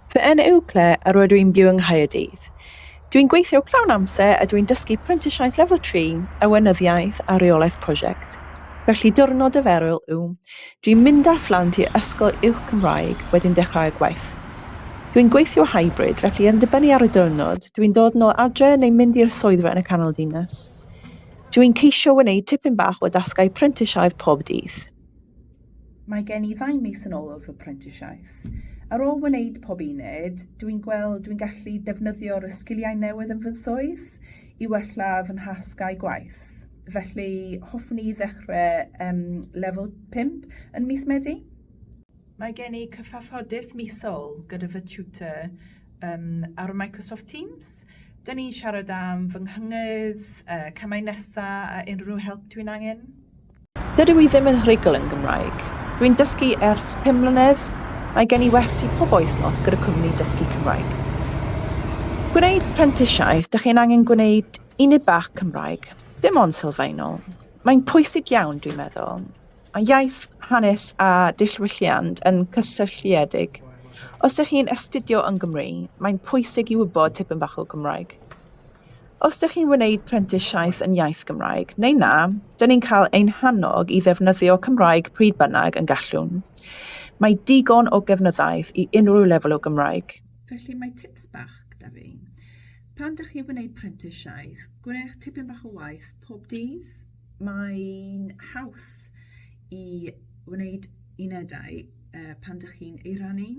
Fy enw yw Claire a rydw i'n byw yng Nghaerdydd. Dwi'n gweithio llawn amser a dwi'n dysgu prentisiaeth lefel 3, Arweinyddiaeth a Rheolaeth Prosiect. Felly diwrnod arferol yw, dwi'n mynd â phlant i'r ysgol uwch Cymraeg wedyn dechrau'r gwaith. Dwi'n gweithio hybrid, felly yn dibynnu ar y diwrnod, dwi'n dod yn ôl adre neu mynd i'r swyddfa yn y canol dinas. Dwi'n ceisio wneud tipyn bach o dasgau prentisiaeth pob dydd. Mae gen i ddau mis yn ôl o fy prentisiaeth. Ar ôl wneud pob uned, dwi'n gweld dwi'n gallu defnyddio'r sgiliau newydd yn fy swydd i wella fy nhasgau gwaith. Felly, hoffwn i ddechrau um, lefel 5 yn mis Medi. Mae gen i cyfarfodydd misol gyda fy tutor um, ar Microsoft Teams. Dyn ni'n siarad am fy nghynnydd, uh, camau nesaf a unrhyw help dwi'n angen. Dydw i ddim yn rhugl yn Gymraeg. Dwi'n dysgu ers pum mlynedd. Mae gen i wersi pob wythnos gyda cwmni dysgu Cymraeg. Gwneud prentisiaeth, dych chi'n angen gwneud uned bach Cymraeg, dim ond sylfaenol. Mae'n pwysig iawn, dwi'n meddwl. Mae iaith, hanes a diwylliant yn cysylltiedig. Os ydych chi'n astudio yn Gymru, mae'n pwysig i wybod tipyn bach o Gymraeg. Os dych chi'n wneud prentisiaeth yn iaith Gymraeg, neu na, dyn ni'n cael ein hannog i ddefnyddio Cymraeg pryd bynnag yn gallwn. Mae digon o gefnyddaeth i unrhyw lefel o Gymraeg. Felly mae tips bach gyda fi. Pan dych chi'n gwneud prentisiaeth, gwnewch tipyn bach o waith pob dydd. Mae'n haws i wneud unedau uh, pan dych chi'n ei rannu.